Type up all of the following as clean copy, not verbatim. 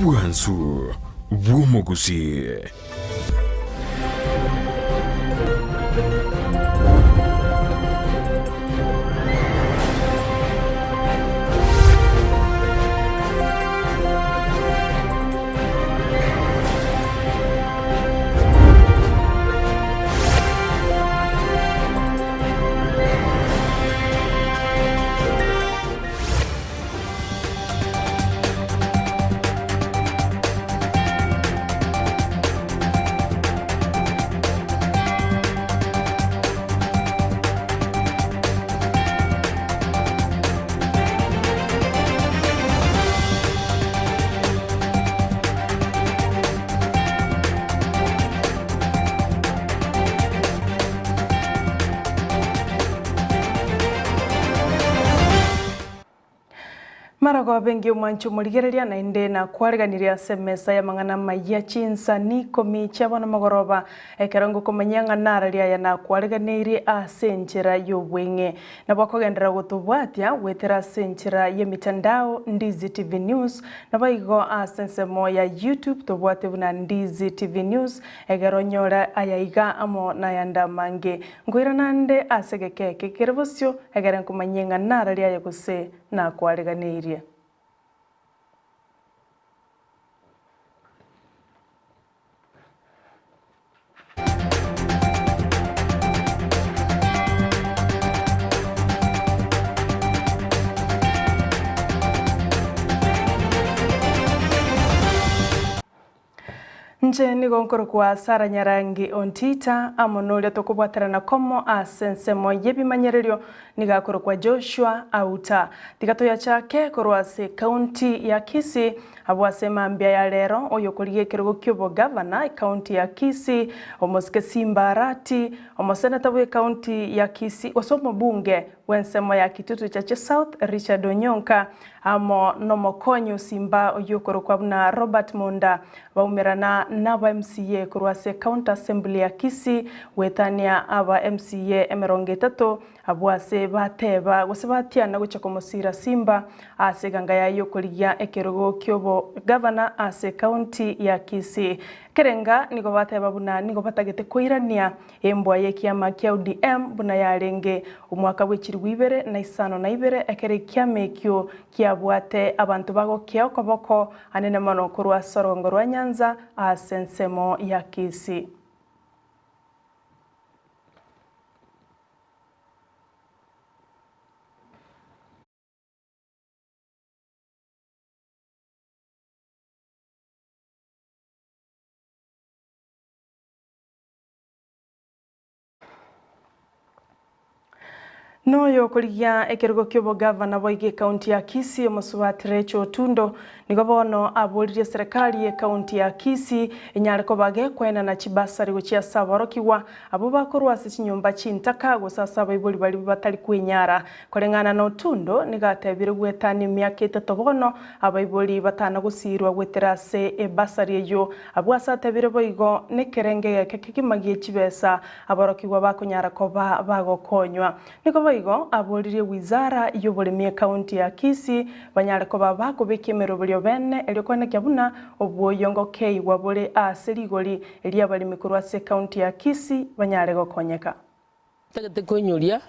Bwansu bw'omogusii. Maragoba engiya omwanche omorigereria naende nakwareganirie ase emesa y'amang'ana amayia chinsa nikomi chia bono mogoroba ekero ngokomanyia ng'a nararia aya nakwareganeirie ase enchera y'obweng'e. Nabo okogenderera gotobwatia goetera ase enchera y'emitandao Ndizi TV News naboigo ase ensemo ya YouTube tobwate buna Ndizi TV News egere onyore aya iga amo nayande amange. Nkoirana nde ase egeka eke kere bosio, egere nkomanyie ng'a nararia aye gose nakwareganeirie. Inche nigo nkorokwa Sarah Nyarangi Ontita, amo noria tokobwaterana komo ase ensemo y'ebimanyererio, nigo akorokwa Joshua Auta. Tiga toyachake korwa ase ekaunti ya Kisii, abwo ase mambia ya rero oyokorigia ekerogo ki'obogavana ekaunti ya Kisii, omosike Simba Arati, omoseneta bw'ekaunti ya Kisii gose omobunge bw'ensemo ya Kitutu Chache South Richard Onyonka, Amo nomokonyi o Simba oyio okorokwa buna Robert Munda baumerana naba MCA korwa ase County Assembly ya Kisii goetania aba MCA 30 abwo ase bateba gose batiana gochia komosira Simba ase eganga yaye yokorigia ekerogo kiobo Governor ase County ya Kisii. Kerenga nigo bateba buna nigo batagete koirania Embwa y'ekiama kia ODM buna yarenge omwaka bw'echiribu ibere na isano na ibere ekero ekiama ekio kiabwate abanto bagokea okoboko anene mono korwa ase orogongo rwa Nyanza ase ensemo ya Kisii. Noyo okorigia ekerogo ki'obogavana boigo ekaunti ya Kisii omosubati Rachel Otundo nigo bono aboririe eserekari y'ekaunti ya Kisii enyare koba gekoenana chibasari gochia ase aborokigwa abwo bakorwa ase chinyomba chintaka gose ase abaibori baria batari kwenyara. Koreng'ana na Otundo nigo atebire goetania emiaka etato bono abaibori batana gosiirwa goetera ase ebasari eyio Abwo ase atebire boigo nekerenge egeke kegima gie chibesa aborokigwa bakonyara koba bagokonywa. Nigo boigo aboririe wizara y'oboremi ekaunti ya Kisii banyare koba bakobekia emeroberio bene erio koenekia buna obwoyongo keigwa bore ase rigori riabaremi korwa ase ekaunti ya Kisii banyare gokonyeka. Ntagete koinyoria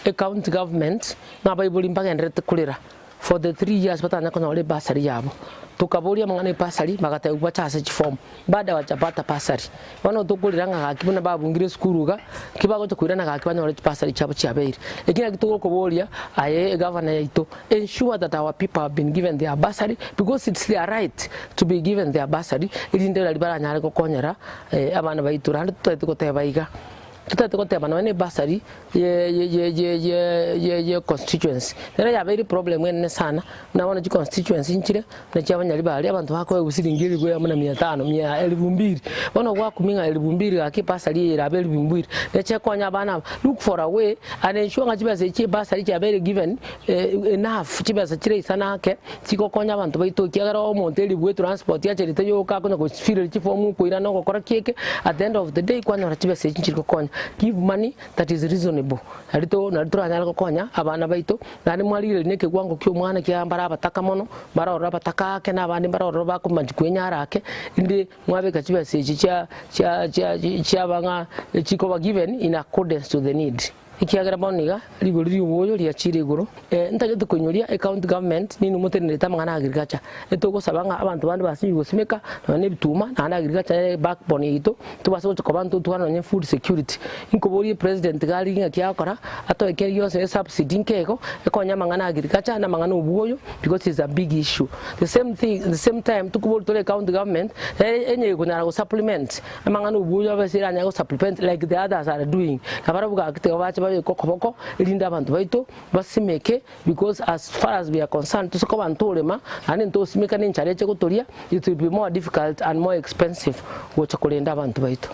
ecounty government ng'a abaibori mbagendererete korera for the 3 years batanya konyora ebursary yabo. Tokaboria amang'ana ebursary bagatebiwa bache ase chiform bado hawajapata bursary. Bono tokorera ng'a gaki buna babungire esukuru iga ki bagocha koirana gaki banyore chibursary chiabo chiabeire. Eki naki togokoboria aye egavana yaito ensure that our people have been given their bursary because it's their right to be given their bursary erinde riria baranyare gokonyera abana baito. Naende totagete goteba iga. Totagete goteba nonya ne bursary ye constituency nero yabeire problem enene sana buna bono chi constituency nchire buna chia abanyaribari abanto bakoegwa siringi elifu eyemo na mia tano mia elifu mbiri bono gwakumia ng'a elifu mbiri gaki ebursary eye erabe elifu mbiri neche ekonya abana aba look for a way and ensure ng'a chibesa echi chia ebursary chiabeire given enough chibesa chire isana ake chigokonya abanto baito ekiagera omonto elifu etransport acherete yoka akonya gofireri chifomu okoirana ogokora ki eke at the end of the day kwanyora chibesa echi nchiri gokonya. Give money that is reasonable nari to nari toranyare gokonya abana baito, naende mwarigereria na ekewango kia omwana ekiagera mbare abataka mono, mbare ororo abataka ake na abande mbare ororo bakomanchi kwenyara ake, rinde mwabeka chibesa echi chia chia chia chiaba ng'a chikoba given in accordance to the need. Ekiagera bono iga rigori ri'oboyo riachire igoro, ntagete koinyoria ecounty government ninwe motenenerete amang'ana a agriculture. Etogosaba ng'a abanto bande basinywe gosimeka nonya na ebituma naende agriculture nere backbone yaito tobase gocha koba ntotware nonya food security. Inkoborie president iga arigie ng'aki agokora atoe keri gionsi nonya subsidy nke igo ekonye amang'ana a agriculture na amang'ana oboyo because is a big issue. The same thing the same time tokoboria tore ecounty government nere enye konyara go supplement Amang'ana obuya abe ase eranyare go supplement like the others are doing, na barabwo gaki tiga bache babeke okoboko erinde abanto baito basimeke because as far as we are concerned tose koba ntorema naende ntosimeka na enchara eche gotoria it will be more difficult and more expensive gocha korenda abanto baito.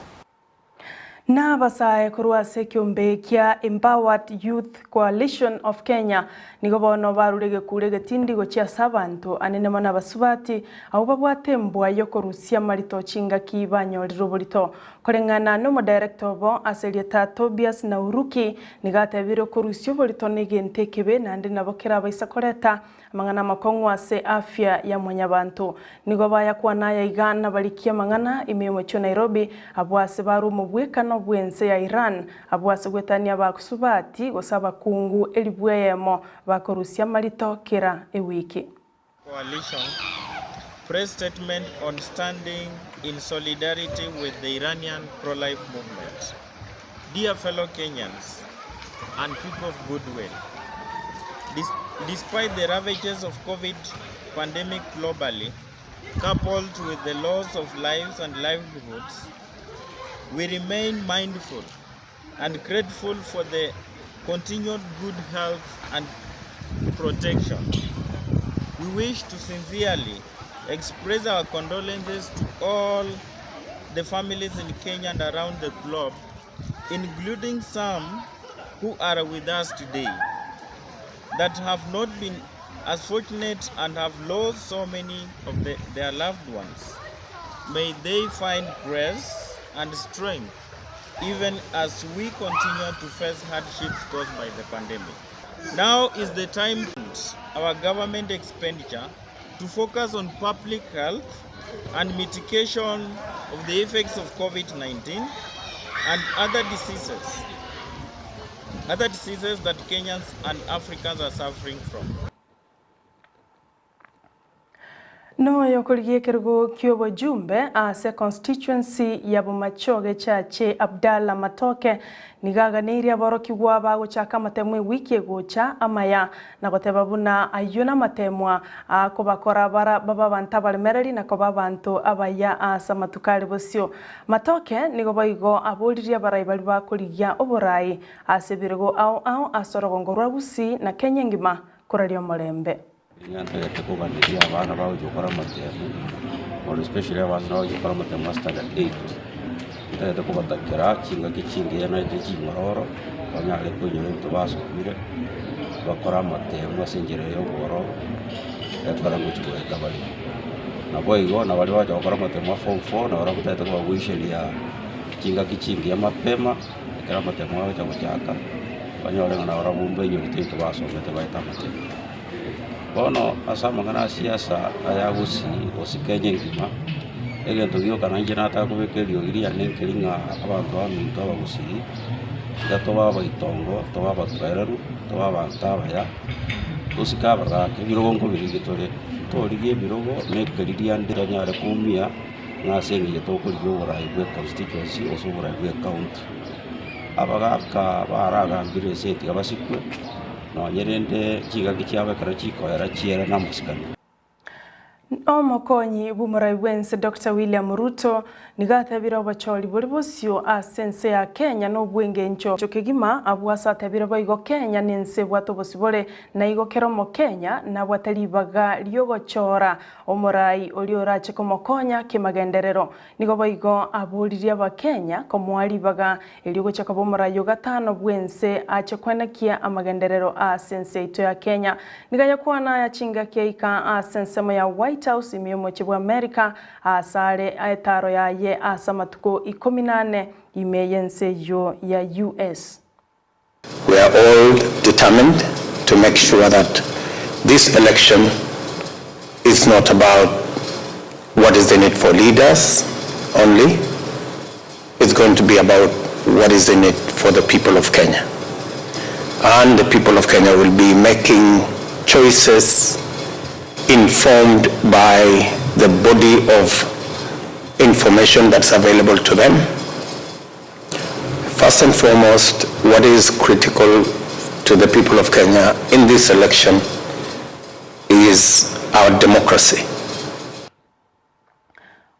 Nabasae korwa ase ekeombe kia Empowered Youth Coalition of Kenya Nigo bono barure egekuro egetindi gochia ase abanto, anene mono abasubati, abwo babwate embwa y'okorusia amarito chingaki banyorire oborito. Koreng'ana nomodirector obo ase erieta Tobias Nauruki, nigo atebire okorusia oborito negento ekebe naende nabo kerabaisa koreta amang'ana amakong'u ase afya ya mwanyabanto. Nigo bayakwana aya iga nabarikia amang'ana ime y'omochie o Nairobi, abwo ase barwe omobwekano bw'ense ya Iran, Abwo ase gwetania abasubati gose abakungu elifu eyemo bakorusia amarito kera ewiki. Coalition Press statement on standing in solidarity with the Iranian pro-life movement. Dear fellow Kenyans and people of goodwill, despite the ravages of COVID pandemic globally, coupled with the loss of lives and livelihoods, we remain mindful and grateful for the continued good health and protection. We wish to sincerely express our condolences to all the families in Kenya and around the globe, including some who are with us today that have not been as fortunate and have lost so many of the, their loved ones. May they find grace and strength even as we continue to face hardships caused by the pandemic. Now is the time our government expenditure to focus on public health and mitigation of the effects of COVID-19 and other diseases, other diseases that Kenyans and Africans are suffering from. Noyo korigia ekerogo ki'obojumbe ase constituency ya Bomachoge Chache Abdallah Matoke nigo aganeirie aborokigwa bagochaka amatemo ewiki egocha amaya na goteba buna ayio namatemwa akobakora bara babe abanto abaremereri na koba abanto abaya ase amatuko are bosio. Matoke nigo boigo aboririe abarai baria bakorigia oborai ase ebirogo ao ao ase orogongo rwa Gusii na Kenya engima koraria omorembe. Nigo ntagete kobaneria abana bagochia gokora amatemu, more especially abana bagochia gokora amatemu a standard eight, ntagete kobatakera chingaki chingiya naende ching'ororo, banyare koinyora ebinto basomire, bakore amatemu ase enchera ya obwororo, ekero ngochia goeta bare. Naboigo na baria bagocha gokora amatemu a form four, nabo ntagete kobagoicheria chingaki chingiya mapema, ekero amatemu agocha gochaka, banyore ng'a nabarabwo mbainyogete ebinto basomete baete amatemu. Bono ase amang'ana a siasa aya gusii gose Kenya engima, egento gioka nainche nataka kobeka eriogi riane nkeri ng'a abanto baminto abagusii, tiga tobe abaitongo, tobe abatoereru, tobe abanto abaya, tosike abagaaka, ebirogo nkobirigia tore, ntorigie ebirogo na ekeri riande tonyare koumia ng'a ase eng'encho tokorigia oborai bwa econstituency gose oborai bwa ecounty. Abagaaka baragambire ense eye tiga basikwe. Nonye rende chingaki chiabo ekero chikoera chiere namasikani. Omokonyi bw'omorai bw'ense Doctor William Ruto nigo atebire obochori bore bosio ase ense ya Kenya nobw'engencho kegima abwo ase atebire boigo Kenya nense ebwate obosibore na igo kera omokenya nabwate ribaga riogochora omorai oria orache komokonya kemagenderero. Nigo boigo aboririe Abakenya komoa ribaga erio gochia koba omorai o gatano bw'ense ache kwenekia amagenderero ase ense yaito ya Kenya. Nigo ayakwana aya chingaki aika ase ensemo ya White. White House ime y'omochie bw'Amerika aase are etaro yaye ase amatuko ikomi na ane ime y'ense eyio ya US. We are all determined to make sure that this election is not about what is in it for leaders only, it's going to be about what is in it for the people of Kenya. And the people of Kenya will be making choices informed by the body of information that's available to them. First and foremost, what is critical to the people of Kenya in this election is our democracy.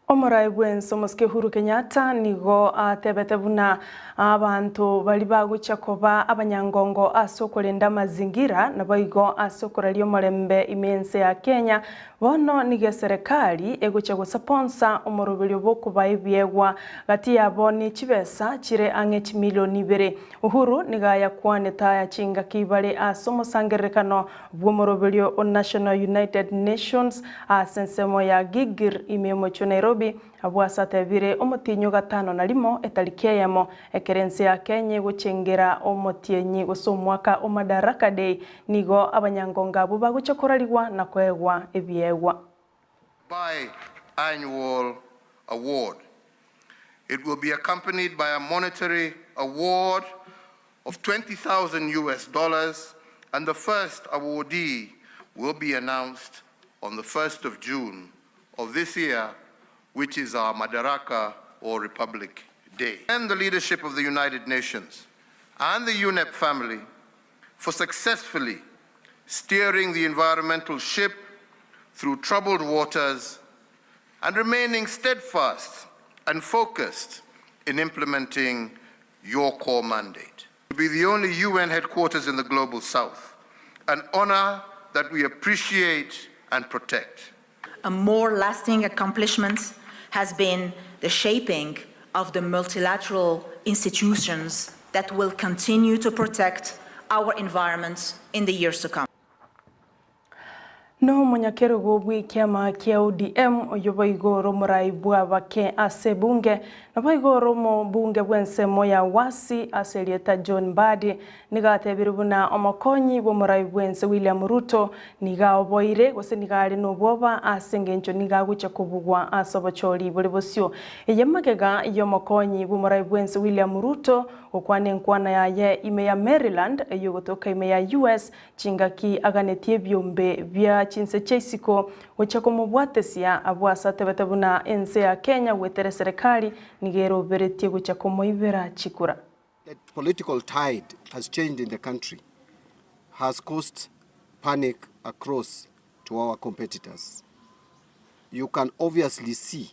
Omorai bw'ense omosike Uhuru Kenyatta nigo atebete buna abanto baria bagochia koba abanyangongo ase okorenda amazingira naboigo ase okoraria omorembe ime y'ense ya Kenya Bono nigo eserekari egochia gosaponsa omoroberio bw'okobaa ebiegwa gati yabo ne chibesa chire ang'e chimilioni ibere. Uhuru nigo ayakwanete aya chingaki ibare ase omosangererekano bw'omoroberio o National United Nations ase ensemo ya Gigir ime y'omochie o Nairobi Abwo ase atebire omotienyi o gatano na rimo etariki eyemo, ekero ense ya Kenya egochengera omotienyi gose omwaka o Madaraka Day, nigo abanyangongo abwo bagochia korarigwa na koegwa ebiegwa. Bi-annual award. It will be accompanied by a monetary award of 20,000 US dollars and the first awardee will be announced on the 1st of June of this year, which is our Madaraka or Republic Day. And the leadership of the United Nations and the UNEP family for successfully steering the environmental ship through troubled waters and remaining steadfast and focused in implementing your core mandate. To be the only UN headquarters in the global south, an honor that we appreciate and protect. A more lasting accomplishment has been the shaping of the multilateral institutions that will continue to protect our environment in the years to come. Nomonyakerogo bw'ekiama kia ODM oyio boigo ore omorai bw'abake ase ebunge, naboigo ore omobunge bw'ensemo ya Wasi ase erieta John Mbadi, nigo atebirie buna omokonyi bw'omorai bw'ense William Ruto nigo aoboire gose nigo are nobwoba ase engencho nigo agochia kobugwa ase obochori bore bosio. Eye magega y'omokonyi bw'omorai bw'ense William Ruto gokwana enkwana yaye ime ya Maryland eyio egotoka ime ya US Chingaki aganetie ebiombe bia chinse chia isiko gochia komobwatesia abwo ase atebete buna ense ya Kenya goetera eserekari nigo eroberetie gochia komoibera chikura. The political tide has changed in the country has caused panic across to our competitors. You can obviously see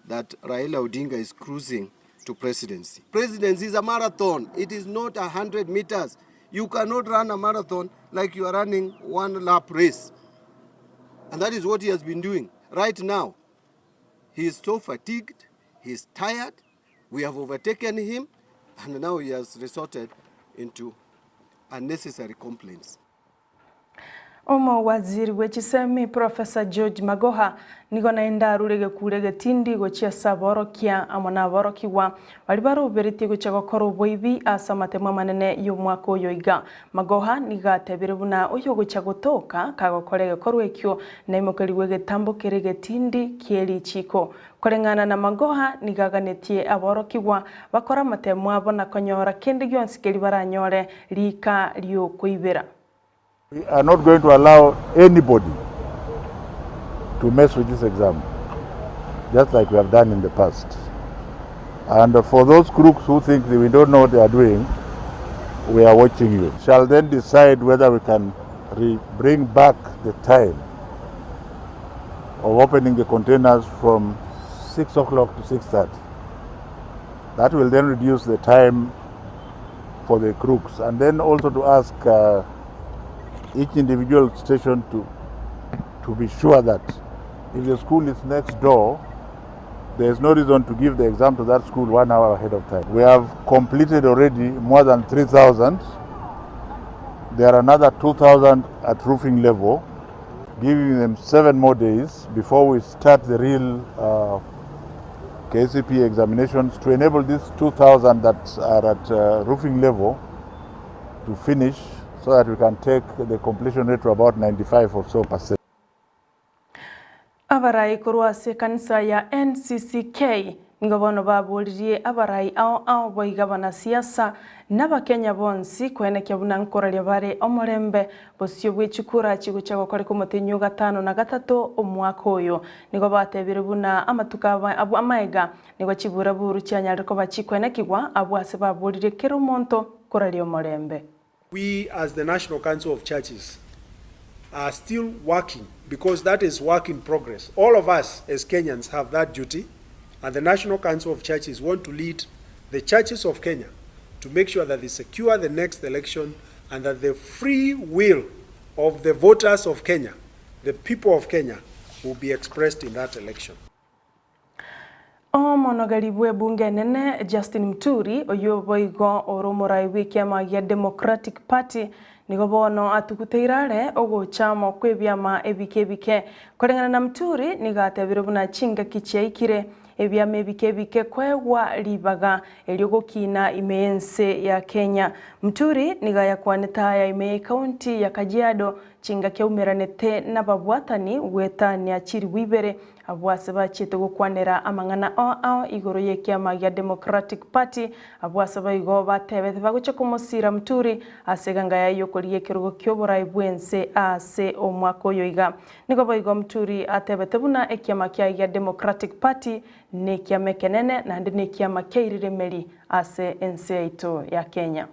that Raila Odinga is cruising to presidency. Presidency is a marathon. It is not 100 meters. You cannot run a marathon like you are running one lap race. And that is what he has been doing right now. He is so fatigued, he is tired, we have overtaken him, and now he has resorted into unnecessary complaints. Omowaziri bwe chisemi Professor George Magoha nigo naende arure egekuro egetindi gochia ase aborokia amo naborokigwa baria baroberetie gochia gokora oboibi ase amatemo amanene y'omwaka oyo iga. Magoha nigo atebire buna oyogochia gotoka kagokora egekorwa ekio naimokerigwe egetambo kere egetindi kie richiko. Koreng'ana na Magoha nigo aganetie aborokigwa bakore amatemo abo na konyora kende gionsi keria baranyore rika riokoibera. We are not going to allow anybody to mess with this exam, just like we have done in the past. And for those crooks who think that we don't know what they are doing, we are watching you. Shall then decide whether we can bring back the time of opening the containers from 6 o'clock to 6:30. That will then reduce the time for the crooks. And then also to ask each individual station to be sure that if the school is next door, there is no reason to give the exam to that school 1 hour ahead of time. We have completed already more than 3,000. There are another 2,000 at roofing level. giving them 7 more days before we start the real uh, KCPE examinations to enable these 2,000 that are at uh, roofing level to finish so that we can take the completion rate to about 95 or so percent. Abarai korwa ase ekanisa ya NCCK nigo bono baboririe abarai ao ao boigo abanasiasa na abakenya bonsi koenekia buna nkoraria bare omorembe bosio bwe chikura chigochia gokoreka omotenyi o gatano na gatato omwaka oyo. Nigo batebire buna amatuko abwo amaega nigo chiburaburu chianyarire koba chikoenekigwa abwo ase baboririe kera omonto koraria omorembe. We as the National Council of Churches are still working because that is work in progress. All of us as Kenyans have that duty and the National Council of Churches want to lead the churches of Kenya to make sure that they secure the next election and that the free will of the voters of Kenya, the people of Kenya, will be expressed in that election. Omonogeri bw'ebunge enene Justin Muturi, oyio boigo ore omorai bw'ekiama gia Democratic Party, nigo bono atuguteire are ogocha amo kw'ebiama ebike ebike. Koreng'ana na Muturi, nigo atebire buna chingaki chiaikire ebiama ebike ebike koegwa ribaga erio gokina ime y'ense ya Kenya. Muturi nigo ayakwanete aya ime y'ecounty ya Kajiado chingaki aumeranete nababwatani goetania chiribu ibere Abwo ase bachiete gokwanera amang'ana ao ao igoro y'ekiama gia Democratic Party, abwo ase boigo batebete bagochia komosiira Muturi ase eganga yaye y'okorigia ekerogo ki'oborai bw'ense ase omwaka oyo iga. Nigo boigo Muturi atebete buna ekiama kiaye gia Democratic Party nekiama ekenene naende nekiama kiairire emeri ase ense yaito ya Kenya.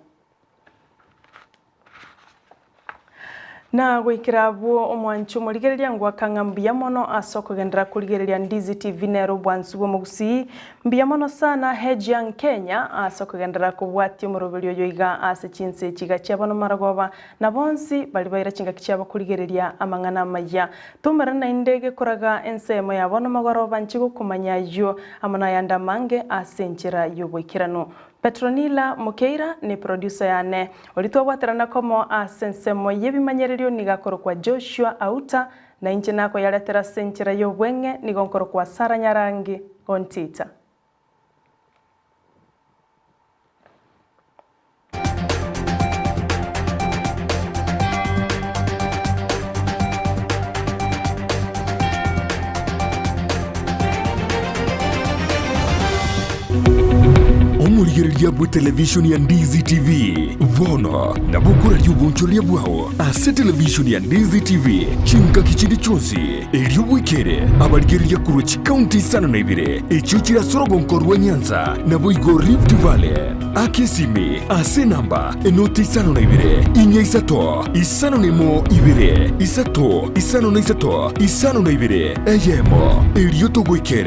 Na goikera abwo omwanchi omorigereria ngoaka ng'a mbuya mono ase okogenderera korigereria Ndizi TV nere obwansu bw'omogusii. Mbuya mono sana Hejiang Kenya ase okogenderera kobwatia omoroberio oyo iga ase chinse echi iga chia bono marogoba na bonsi baria baira chingaki chiabo korigereria amang'ana amaya. Toumerane naende gekoraga ensemo ya bono magoroba nchi gokomanya ayio amo nayande amange ase enchera y'oboikeranu. Petronilla Mokeira ne producer yane. Oria twabwaterana komo ase ensemo y'ebimanyererio nigo akorokwa Joshua Auta, na inche nakoyaretera ase enchera y'obweng'e nigo nkorokwa Sarah Nyarangi Ontita. Omorigereria bw'etelevishoni ya Ndizi TV bono nabo okoraria obonchoreria bwao ase televishoni ya Ndizi TV chingaki chinde chionsi, erio bwekere abarigereria korwa chikaunti isano na ibere echio chire ase orogonko rwa Nyanza naboigo Rift Valley. Aka esimi ase enamba enoti 52 4 isato 51 2 3 53 52 eyemo, erio togoikere.